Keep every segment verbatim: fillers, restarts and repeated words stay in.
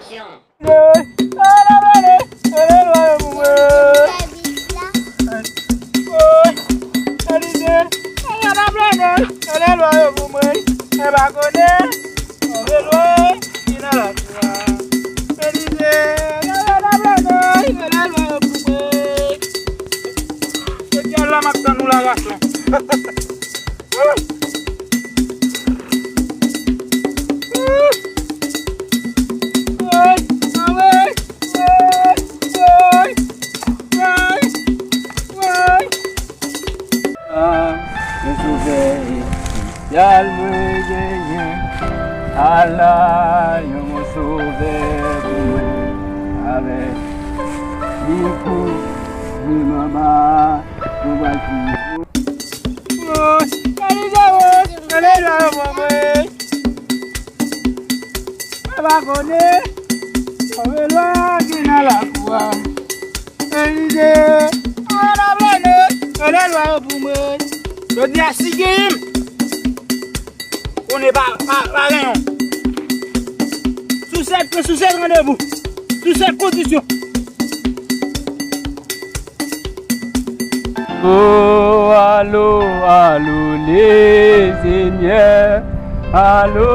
Aksyon. Jodi a la m ap tann ou la, gason. Yon sovè espesyal mwen genyen. Ala yon sovè pou mwen. Avèk li pou mwen anba. Mwen pa konnen, move lwa ki nan lakou a. Elize, ala plane, move lwa yo pou mwen. Jodi a si gen m, konnen pa, pa, pa gen yon. Sou sèt, sou sèt randevou, sou sèt kondisyon. Oh, alo, alo, le Senyè. Alo,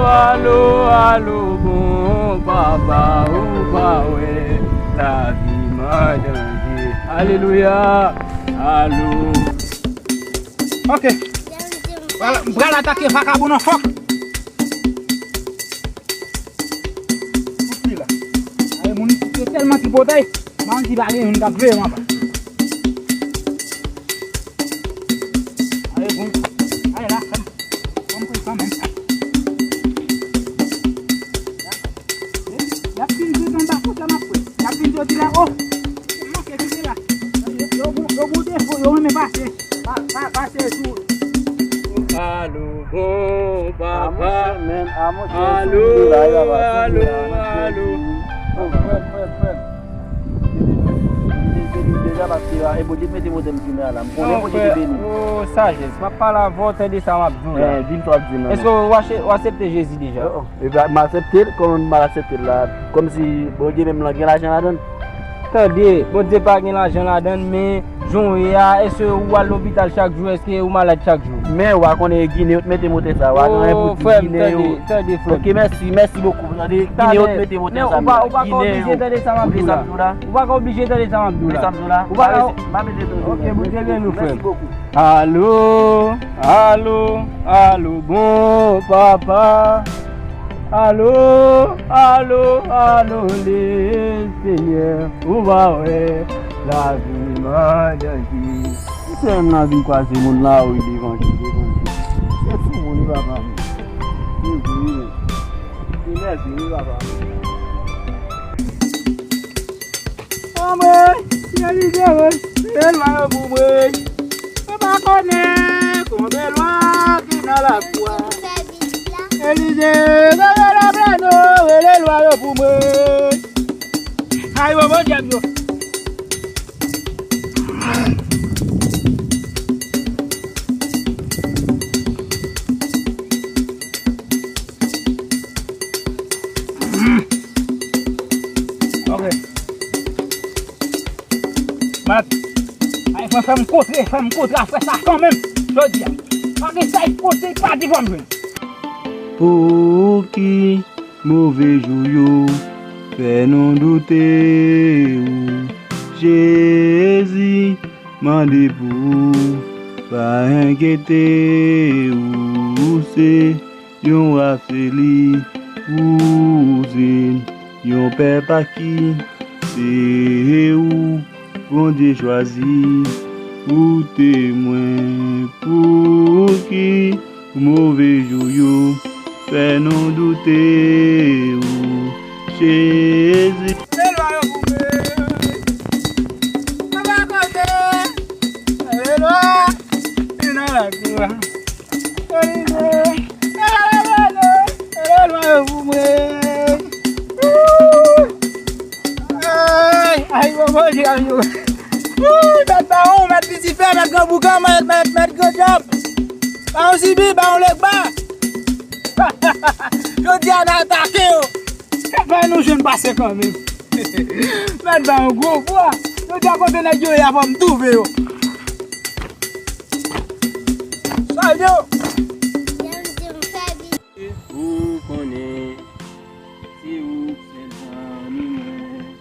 alo, alo, bon papa, ou pa wè lavi m an danje. Alelouya. Alo. Ok. Pral, pral atake vakabon nan fòk. Tout li la. Ay, moun isit yo tèlman tripotay. Manti pa gen moun k ap veye m apa. Ale, bon. Ale la, fè m. Fè m pran kanmenm. Y ap fin di anba kote m ap fè. Y ap fin di yo di la, oh, se manke kite la. Yo, yo, yo gon defo, yo renmen pase. Pa, pa, pase sou. Alo, bon papa. Alo, alo, alo. Oh, frè m, frè m, frè m. Deja, paske, ah, e Bondye ki mete motè m vin la, la. M konnen Bondye ki beni. Oh, sajès, m ap pale avè w, tande sa m ap di w la. Eh, di m sa w ap di m nan. Èske w aksepte Jezi deja? Oh, oh. E ben, m aksepte l, kòman m al aksepte l la? Kòmsi Bondye menm lan gen lajan ladan l? Tande, Bondye pa gen lajan ladan l, men jan w ye a, èske ou al lopital chak jou? Èske ou malad chak jou? Men w a konnen e Ginen yo t mete motè sa, w a gen anyen pou di Ginen yo. Tande, tande, frè m. Ok, mèsi, mèsi bokou. Tande, Ginen yo t mete motè sa. Ou pa ka oblije tande sa m ap di w la. Ou pa ka oblije tande sa m ap di w la. Ou pa ka. Ok, Bondye beni w, frè m. Mèsi bokou. Alo, alo, alo, bon papa. Alo, alo, alo, le Senyè, ou pa wè lavi m an danje. Misye menm nan vin kwaze moun la, wi, devan, devan. Se sou moun, wi, papa. Wi, wi, wi. Li nève, wi, papa. Anmwey, Bondye mwen, rele lwa yo pou mwen. Mwen pa konnen konbyen lwa ki nan lakou a. Elize, rele lwa plano, rele lwa yo pou mwen. Ay, bon, bon, dyab yo. Ok. Mat. Ay, fè, fè m kontre, fè m kontre a frè sa kanmenm. Jodi a. Pa gen sa y kontre, pa di fò m jwenn. Pouki move jou yo fè nou doute ou, Jezi? Mande pou ou, pa enkyete ou, ou se yon wa, se li ou se yon pèp a ki se ou Bondye chwazi. Ou temwen pou ki move jou yo fè nou doute ou, Jezi. Se lwa yo pou mwen. Mwen pa konnen. Se lwa. Li nan lakou a. Olive. Se lwa yo pou mwen. Ay, ay, bon, bon, Bondye, ay, yo. Wouy, mèt bawon, mèt Lisifè, mèt gran boukan, mèt, mèt, mèt gran dyab. Bawon Sibi, bawon Legba. Jodi a n a atake yo. E nou jwenn pase kanmenm. Mèt ba yon gwo bwa. Yo di a kote nèg yo ye a fò m twouve yo. Sòldo! Ou konnen, se ou k sèl zanmi mwen.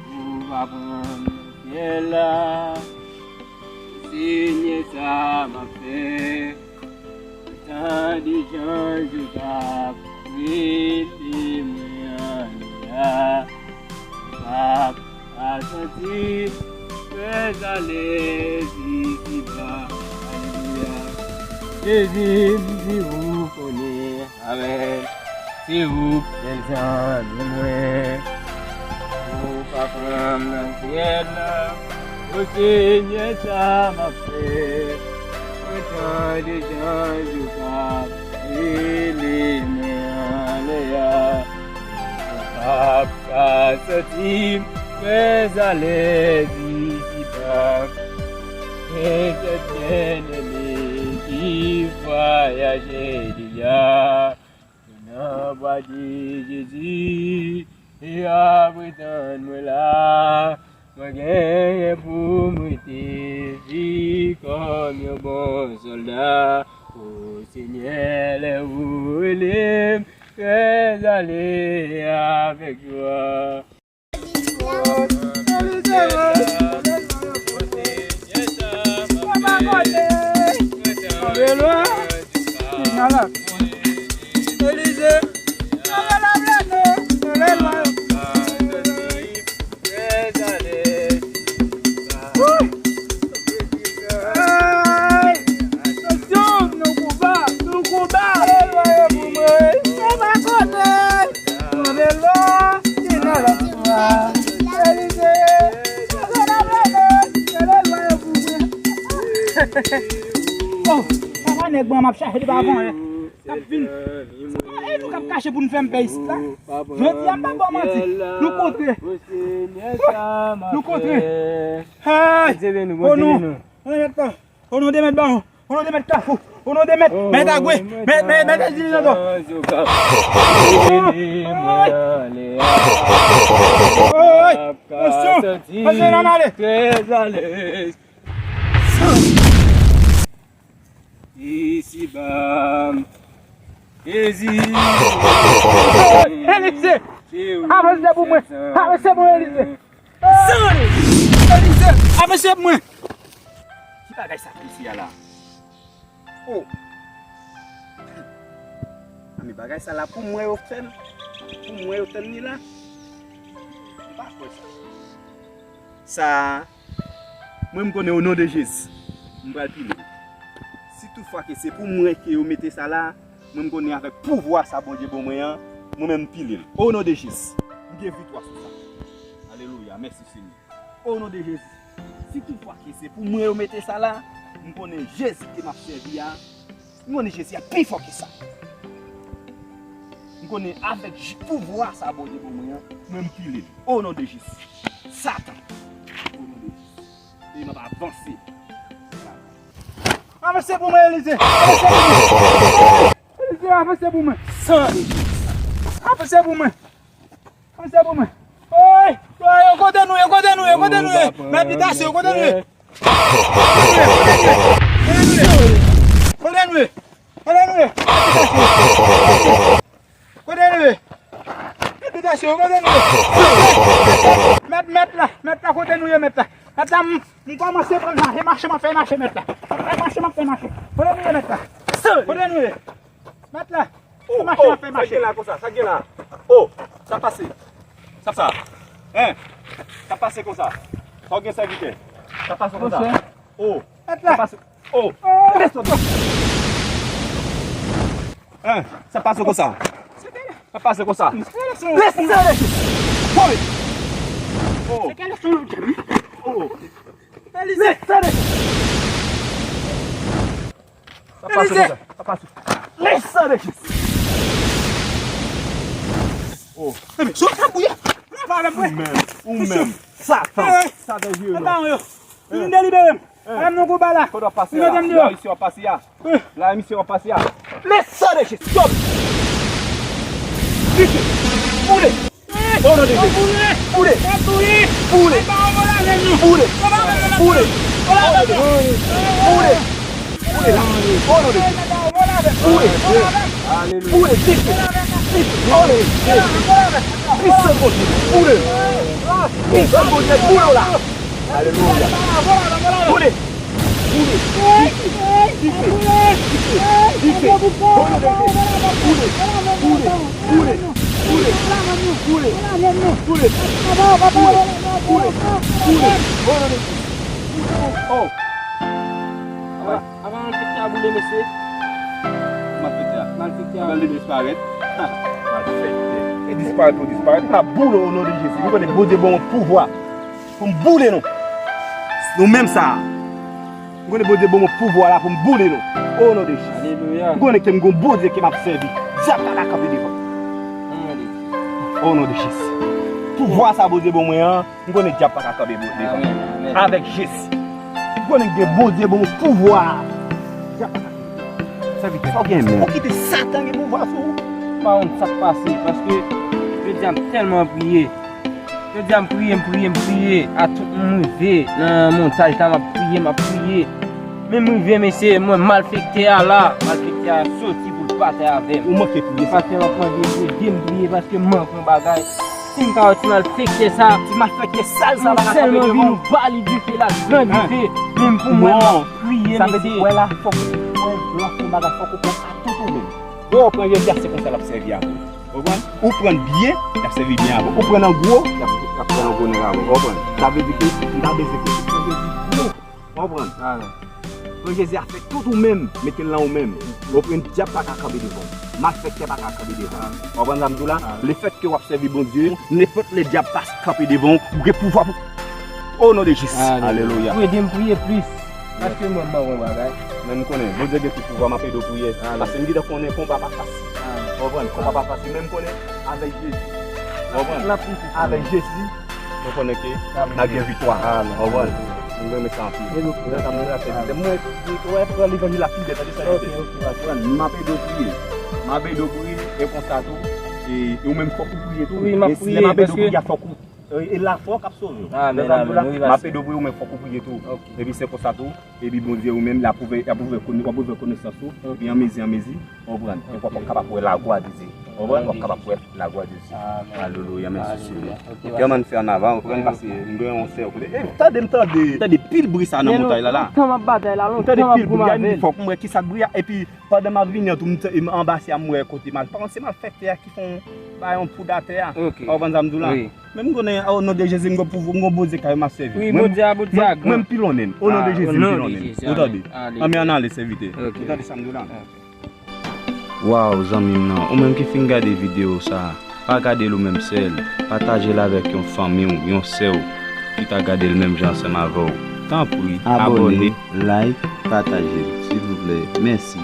Ou pa pran m nan syèl la. Senyè, sa m ap fè. Tande jan yo t ap rele mwen anlè a. M p ap ka santi m trèzalèz isiba. Alelouya. Jezi, m di ou konnen. Amèn. Se ou k sèl zanmi mwen. Ou pa pran m nan syèl la. O Senyè, sa m ap fè? Mwen tande jan yo t ap rele mwen anlè a. Mwen p ap ka santi m trèzalèz isiba. Gen kèk byeneme ki vwayaje deja. Nan bra de Jezi, y ap tann mwen la. Mwen genyen pou m rete viv kòm yon bon sòlda. O Senyè, lè ou rele m, m prè ale avèk jwa. Oh, papa nèg blan m ap chache depi avan yè. K ap vin. Se pa e nou k ap kache pou n fè m pè isit la. Jodi a m pa ba w manti. Nou kontre. Nou kontre. Hey! Bondye beni nou, Bondye beni nou. O non de mèt bawon. O non de mèt kafou. O non de mèt, mèt agwe. Mèt, mèt, mèt ezili nan do. Oy! Attention! Attention, n ale. Isiba, Jezi. Elize! Avanse pou mwen! Avanse pou mwen, Elize! Elize! Avanse pou mwen! Ki bagay sa k isi a la? Oh! A, men bagay sa la pou mwen yo fè l? Pou mwen yo fè l ni la? M pa kwè sa. Sa a, mwen m konnen o non de Jezi, m pral pile l. Si toutfwa ke se pou mwen ke yo mete sa la, mwen m konnen avèk pouvwa sa Bondye ban mwen an, mwen menm m pile l. O non de Jezi, m gen viktwa sou sa. Alelouya, mèsi Senyè. O non de Jezi, si toutfwa ke se pou mwen yo mete sa la, m konnen Jezi ke m ap sèvi a, m konnen Jezi a pi fò ke sa. M konnen avèk j-, pouvwa sa Bondye ban mwen an, mwen m pile l. O non de Jezi. Satan. O non de Jezi. E m ap avanse. Avanse pou mwen, Elize. Avanse pou mwen. Elize, avanse pou mwen. San Jezi. Avanse pou mwen. Avanse pou mwen. Oy! Oy, yo kote nou ye, kote nou ye, kote nou ye? Mèt bitasyon, kote nou ye? Kote nou ye? Kote nou ye? Kote nou ye? Mèt bitasyon, kote nou ye? Mèt, mèt la, mèt la, kote nou ye, mèt la? Mèt la, m, m kòmanse pran mache, mache, m ap fè mache, mèt la. M ap fè mache, m ap fè mache. Kote nou ye, mèt la? Kote nou ye? Mèt la. Fè mache, fè mache. Sa gen la konsa, sa gen la? Oh, sa pase. Sa sa. Hein? Sa pase konsa. Sa w gen sèvitè? Sa pase konsa. Oh. Mèt la. Sa pase. Oh. Hein? Sa pase konsa. Sa pase konsa. Lèse ale. Oh. Oh. Lèse ale. Sa pase konsa. Sa pase. Lèse ale. Oh. Ou menm. Ou menm. Satan. Satan vye non. Vin delibere m. Madam nan gwo bala. Kote w ap pase la? La misye w ap pase a. La misye w ap pase a. Lèse ale. Stop. Vite. Boule! O non de Jezi! Boule! Boule! Boule! Boule! Boule! O non de Jezi! Boule! Boule la! O non de Jezi! Boule! Boule! Dife! Dife! O non de Jezi! Pisans Bondye! Boule! Pisans Bondye! Boule la! Alelouya! Boule! Boule! Dife! Dife! Dife! Dife! O non de Jezi! Boule! Boule! Boule! Boule! Boule! Boule! Boule! Boule! Boule! O non de Jezi! Oh! Avan, avan malfektè a boule, mesye. Malfektè a. Malfektè a. Avan li disparèt. Ha! Malfektè. E disparèt ou disparèt, m ap boule o non de Jezi. Nou konnen Bondye ban mwen pouvwa pou m boule nou. Nou menm sa a. M konnen Bondye ban mwen pouvwa la pou m boule nou. O non de Jezi. Alelouya. M konnen ke m gon Bondye ke m ap sèvi. Dyab pa ka kanpe devan. O non de Jezi. O non de Jezi. Pouvwa sa Bondye ban mwen an, m konnen dyab pa ka kanpe devan. Amèn, amèn. Avèk Jezi. M konnen gen Bondye ban mwen pouvwa. Dyab pa ka kanpe. Sèvitè, sa w gen menm? Ou kite Satan gen pouvwa sou ou? M pa konn sa k pase, paske jodi a m tèlman priye. Jodi a m priye, m priye, m priye, a tout m rive nan montaj la, m ap priye, m ap priye. Men m rive, mesye, mwen malfektè a la, malfektè a soti pou l batay avè m. Ou manke priye. Paske m ap mande Bondye m priye, paske m manke yon bagay. Si m ka wè ti malfektè sa, ti malfektè sal sa pa ka kanpe devan. M sèlman vin ba li dife la, gran dife. Men pou mwen, m ap priye, mesye. Sa vle di, wè la, fòk, wè, lè w ap fè yon bagay, fòk ou pran atitid ou menm. Lè w pran Jezi a, se konsa l ap sèvi avè w. Konprann? Ou pran l byen, l ap sèvi byen avè w. Ou pran l an gwo, l ap, l ap pran l an gwo nèg avè w. Konprann? Sa vle di ke m ta bezwen ke ou pran Jezi gwo. Konprann? Pran Jezi a fè tout ou menm, mete l nan ou menm. Konprann? Dyab pa ka kanpe devan w. Malfektè pa ka kanpe devan w. Konprann sa m di w la? Lefètke w ap sèvi Bondye, nenpòt lè dyab pa kanpe devan w, ou gen pouvwa pou. O non de Jezi. Alelouya. Ou ede m priye plis. Paske mwen, m manke yon bagay. Men m konnen, Bondye gen tout pouvwa, m ap ede w priye. Paske m gentan konnen konba pa fasil. Konprann? Konba pa fasil, men m konnen avèk Jezi. Konprann? Avèk Jezi, mwen konnen ke n ap gen viktwa. Konprann? M renmen sa anpil. Mwen, mwen, mwen, mwen, mwen, mwen pran levanjil la pi bèl, tande sa. Konprann? M ap ede w priye. M ap ede w priye, e konsa tou, e, e ou menm fòk ou priye tou. Wi, m ap priye, paske lè m ap ede w priye, fòk ou E, e lafwa w k ap sove w. Amèn, amèn, wi, pastè. M ap ede w priye, ou menm fòk ou priye tou. Ok. Epi se konsa tou, epi Bondye ou menm, l ap ouvè, l ap ouvè kone-, w ap ouvè konesans ou, epi anmezi, anmezi, w konprann. Epi w ap kapab wè laglwa de Dye. W konprann? W ap kapab wè laglwa de Dye. Amèn. Alelouya, mèsi Senyè. Ok, ann fè an avan, w konprann, paske m gen yon sè kote. E, tande m tande, tande pil bri sa nan montay la la. Lontan m ap batay la, lontan m ap goumen avè l. Fòk m wè kisa k bri a, epi pandan m ap vini an tou, m t-, m anba sè a, m wè kote mal, panse malfektè a ki fè yon, bay yon poud atè a. Ok. Ou konprann sa m di w la? Wi. Men m konnen, o non de Jezi, m gon pouvwa, m gon Bondye kay m ap sèvi. Wi, Bondye a, Bondye a gran. Mwen, mwen m pilonnen. O non de Jezi, m pilonnen. Ou tande? Anmè, ann ale, sèvitè. Ok. Ou tande sa m di w la? Waw, zanmi m nan, ou menm ki fin gade videyo sa, pa gade l ou menm sèl, pataje l avèk yon fanmi w, yon sè w ki ta gade l menm jan ansanm avè w. Tanpri, abòne, like, pataje l, silvouplè. Mèsi.